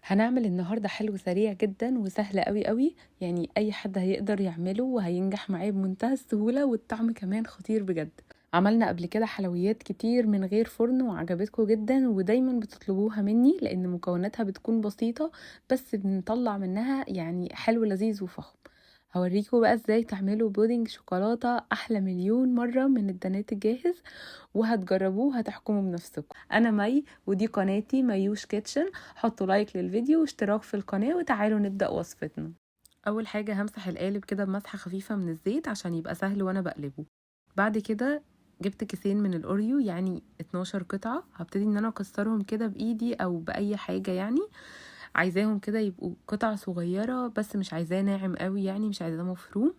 هنعمل النهاردة حلو سريع جدا وسهل قوي قوي، يعني اي حد هيقدر يعمله وهينجح معاه بمنتهى السهولة، والطعم كمان خطير بجد. عملنا قبل كده حلويات كتير من غير فرن وعجبتكم جدا، ودايما بتطلبوها مني لان مكوناتها بتكون بسيطة بس بنطلع منها يعني حلو لذيذ وفخم. هوريكم بقى ازاي تعملوا بودنج شوكولاتة احلى مليون مرة من الدانيت الجاهز، وهتجربوه هتحكموا بنفسكم. انا مي ودي قناتي ميوش كيتشن. حطوا like للفيديو واشتراك في القناة وتعالوا نبدأ وصفتنا. اول حاجة همسح القالب كده بمسحة خفيفة من الزيت عشان يبقى سهل وانا بقلبه. بعد كده جبت كيسين من الاوريو يعني 12 قطعة، هبتدي ان انا اكسرهم كده بايدي او باي حاجة، يعني عايزاهم كده يبقوا قطع صغيرة بس مش عايزاه ناعم قوي، يعني مش عايزاه مفروم،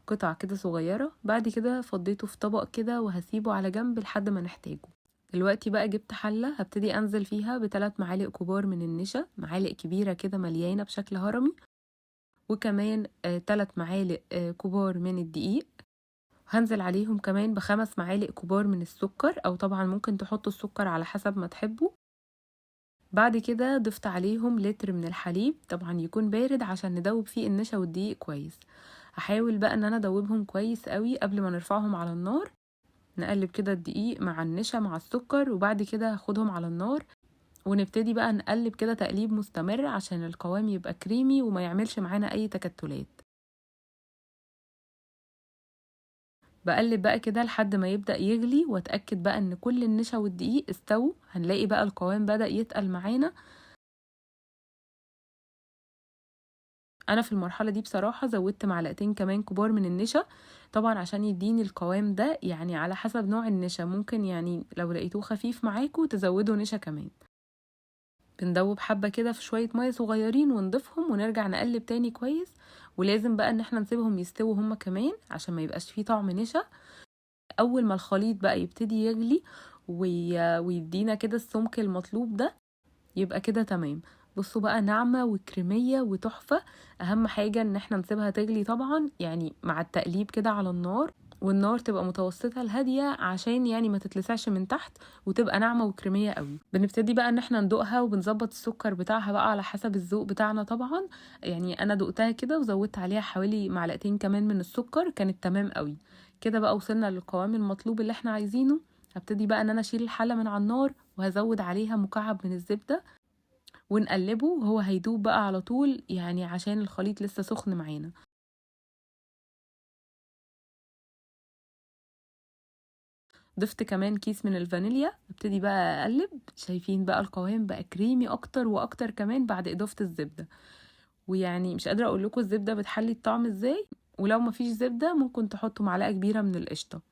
قطع كده صغيرة. بعد كده فضيته في طبق كده وهسيبه على جنب لحد ما نحتاجه. دلوقتي بقى جبت حلة هبتدي انزل فيها بثلاث معالق كبار من النشا، معالق كبيرة كده مليانة بشكل هرمي، وكمان 3 معالق كبار من الدقيق. هنزل عليهم كمان ب5 معالق كبار من السكر، او طبعا ممكن تحطوا السكر على حسب ما تحبوا. بعد كده ضفت عليهم لتر من الحليب، طبعا يكون بارد عشان ندوب فيه النشا والدقيق كويس. هحاول بقى ان انا ادوبهم كويس قوي قبل ما نرفعهم على النار. نقلب كده الدقيق مع النشا مع السكر، وبعد كده هاخدهم على النار ونبتدي بقى نقلب كده تقليب مستمر عشان القوام يبقى كريمي وما يعملش معانا اي تكتلات. بقلب بقى كده لحد ما يبدأ يغلي، واتأكد بقى ان كل النشا والدقيق استووا. هنلاقي بقى القوام بدأ يتقل معانا. انا في المرحلة دي بصراحة زودت معلقتين كمان كبار من النشا، طبعا عشان يديني القوام ده، يعني على حسب نوع النشا، ممكن يعني لو لقيتوه خفيف معاكم تزودوا نشا كمان. بندوب حبة كده في شوية مية صغيرين ونضيفهم ونرجع نقلب تاني كويس، ولازم بقى ان احنا نسيبهم يستووا هما كمان عشان ما يبقاش فيه طعم نشا. اول ما الخليط بقى يبتدي يغلي ويدينا كده السمك المطلوب ده، يبقى كده تمام. بصوا بقى ناعمة وكريمية وتحفة. اهم حاجة ان احنا نسيبها تغلي طبعا، يعني مع التقليب كده على النار، والنار تبقى متوسطة الهادية عشان يعني ما تتلسعش من تحت وتبقى ناعمة وكريمية قوي. بنبتدي بقى ان احنا ندوقها وبنظبط السكر بتاعها بقى على حسب الذوق بتاعنا طبعا. يعني انا دقتها كده وزودت عليها حوالي معلقتين كمان من السكر، كانت تمام قوي. كده بقى وصلنا للقوام المطلوب اللي احنا عايزينه. هبتدي بقى ان انا اشيل الحلة من على النار وهزود عليها مكعب من الزبدة ونقلبه، وهو هيدوب بقى على طول يعني عشان الخليط لسه سخن معانا. ضفت كمان كيس من الفانيليا، ابتدي بقى اقلب. شايفين بقى القوام بقى كريمي اكتر واكتر كمان بعد اضافة الزبدة. ويعني مش قادرة اقول لكم الزبدة بتحلي الطعم ازاي، ولو مفيش زبدة ممكن تحطوا معلقة كبيرة من القشطة.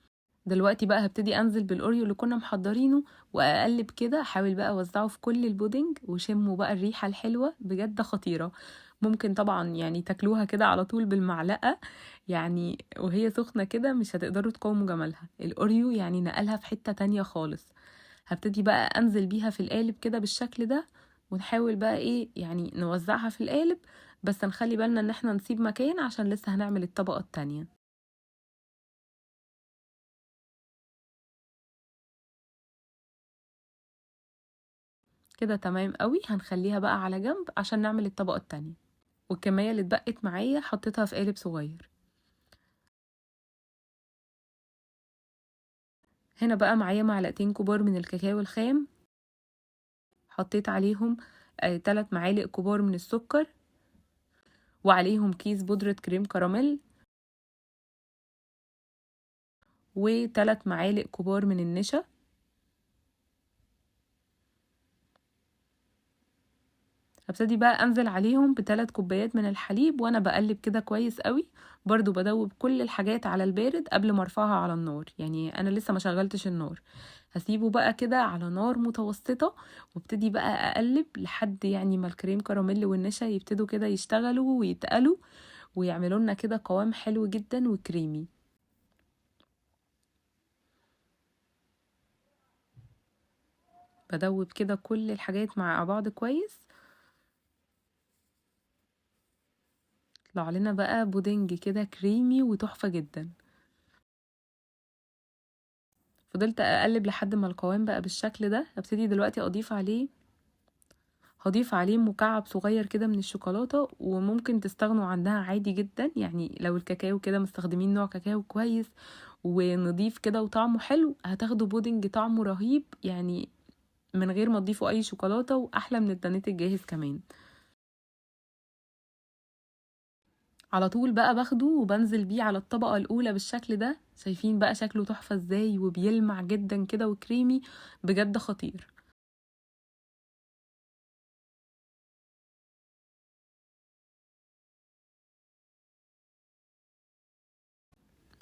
دلوقتي بقى هبتدي انزل بالاوريو اللي كنا محضرينه واقلب كده، احاول بقى اوزعه في كل البودنج، وشموا بقى الريحة الحلوة بجد خطيرة. ممكن طبعا يعني تاكلوها كده على طول بالمعلقة يعني وهي سخنة كده، مش هتقدروا تقاوموا جمالها. الاوريو يعني نقلها في حتة تانية خالص. هبتدي بقى انزل بيها في القالب كده بالشكل ده، ونحاول بقى ايه يعني نوزعها في القالب، بس نخلي بالنا ان احنا نسيب مكان عشان لسه هنعمل الطبقة التانية. كده تمام قوي. هنخليها بقى على جنب عشان نعمل الطبقة التانية. والكمية اللي اتبقت معايا حطيتها في قالب صغير. هنا بقى معايا معلقتين كبار من الكاكاو الخام، حطيت عليهم 3 معالق كبار من السكر، وعليهم كيس بودرة كريم كراميل، وتلات معالق كبار من النشا. هبتدي بقى انزل عليهم بثلاث كوبايات من الحليب وانا بقلب كده كويس قوي. برضو بدوب كل الحاجات على البارد قبل ما ارفعها على النار، يعني انا لسه ما شغلتش النار. هسيبه بقى كده على نار متوسطة وابتدي بقى اقلب لحد يعني ما الكريم كراميل والنشا يبتدوا كده يشتغلوا ويتقلوا ويعملوا لنا كده قوام حلو جدا وكريمي. بدوب كده كل الحاجات مع بعض كويس. طلع لنا بقى بودنج كده كريمي وتحفة جدا. فضلت اقلب لحد ما القوام بقى بالشكل ده. ابتدي دلوقتي اضيف عليه هضيف عليه مكعب صغير كده من الشوكولاتة، وممكن تستغنوا عنها عادي جدا. يعني لو الكاكاو كده مستخدمين نوع كاكاو كويس ونضيف كده وطعمه حلو، هتاخدوا بودنج طعمه رهيب، يعني من غير ما تضيفوا اي شوكولاتة، واحلى من الدانيت الجاهز كمان. على طول بقى باخده وبنزل بيه على الطبقة الأولى بالشكل ده. شايفين بقى شكله تحفة ازاي، وبيلمع جدا كده وكريمي، بجد خطير.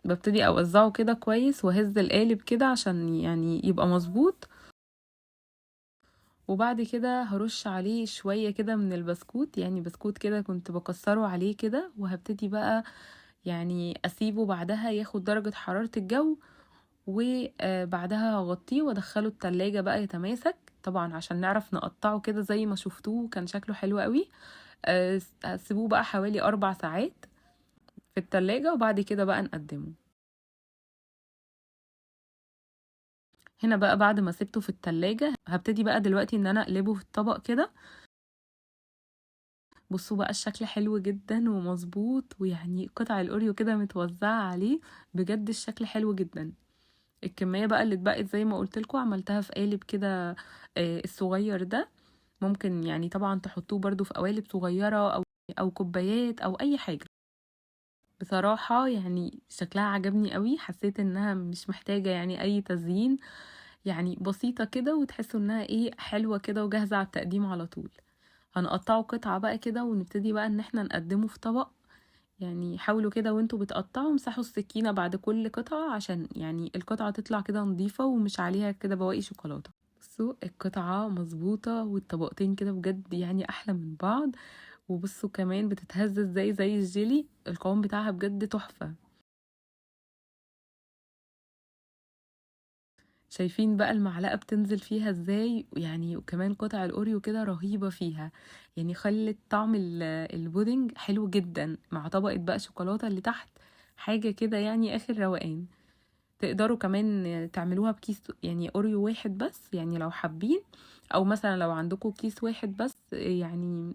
ببتدي اوزعه كده كويس واهز القالب كده عشان يعني يبقى مظبوط. وبعد كده هرش عليه شوية كده من البسكوت، يعني بسكوت كده كنت بكسره عليه كده. وهبتدي بقى يعني اسيبه بعدها ياخد درجة حرارة الجو، وبعدها هغطيه وادخله التلاجة بقى يتماسك، طبعا عشان نعرف نقطعه كده زي ما شفتوه كان شكله حلو قوي. هسيبوه بقى حوالي 4 ساعات في التلاجة، وبعد كده بقى نقدمه. هنا بقى بعد ما سبته في التلاجة هبتدي بقى دلوقتي ان انا اقلبه في الطبق كده. بصوا بقى الشكل حلو جدا ومظبوط، ويعني قطع الاوريو كده متوزعة عليه، بجد الشكل حلو جدا. الكمية بقى اللي اتبقت زي ما قلت لكم عملتها في قالب كده الصغير ده، ممكن يعني طبعا تحطوه برضو في قوالب صغيرة او كوبايات او اي حاجة. بصراحة يعني شكلها عجبني قوي، حسيت انها مش محتاجة يعني اي تزيين، يعني بسيطة كده وتحسوا انها ايه حلوة كده وجاهزة على التقديم على طول. هنقطعه قطعة بقى كده ونبتدي بقى ان احنا نقدمه في طبق. يعني حاولوا كده وانتوا بتقطعوا امسحوا السكينة بعد كل قطعة عشان يعني القطعة تطلع كده نظيفة ومش عليها كده بواقي شوكولاتة. بصوا القطعة مظبوطة والطبقتين كده بجد يعني احلى من بعض. وبصوا كمان بتتهز ازاي زي الجيلي، القوام بتاعها بجد تحفة. شايفين بقى المعلقة بتنزل فيها ازاي، يعني وكمان قطع الاوريو كده رهيبة فيها، يعني خلت طعم البودنج حلو جدا مع طبقة بقى شوكولاتة اللي تحت، حاجة كده يعني اخر روقان. تقدروا كمان تعملوها بكيس يعني اوريو واحد بس، يعني لو حابين، او مثلا لو عندكم كيس واحد بس يعني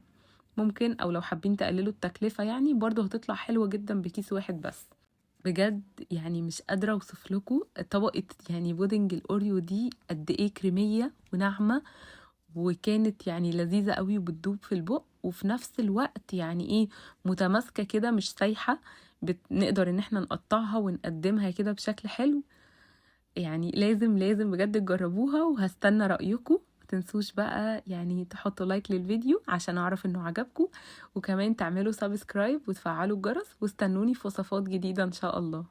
ممكن، او لو حابين تقللوا التكلفة يعني برضو هتطلع حلوة جدا بكيس واحد بس. بجد يعني مش قادرة اوصف لكم طبقة يعني بودنج الاوريو دي قد ايه كريمية وناعمة، وكانت يعني لذيذة قوي وبتدوب في البق، وفي نفس الوقت يعني ايه متماسكة كده مش سايحة، نقدر ان احنا نقطعها ونقدمها كده بشكل حلو. يعني لازم لازم بجد تجربوها، وهستنى رأيكم. متنسوش بقى يعني تحطوا like للفيديو عشان اعرف انه عجبكم، وكمان تعملوا subscribe وتفعلوا الجرس، واستنوني في وصفات جديدة ان شاء الله.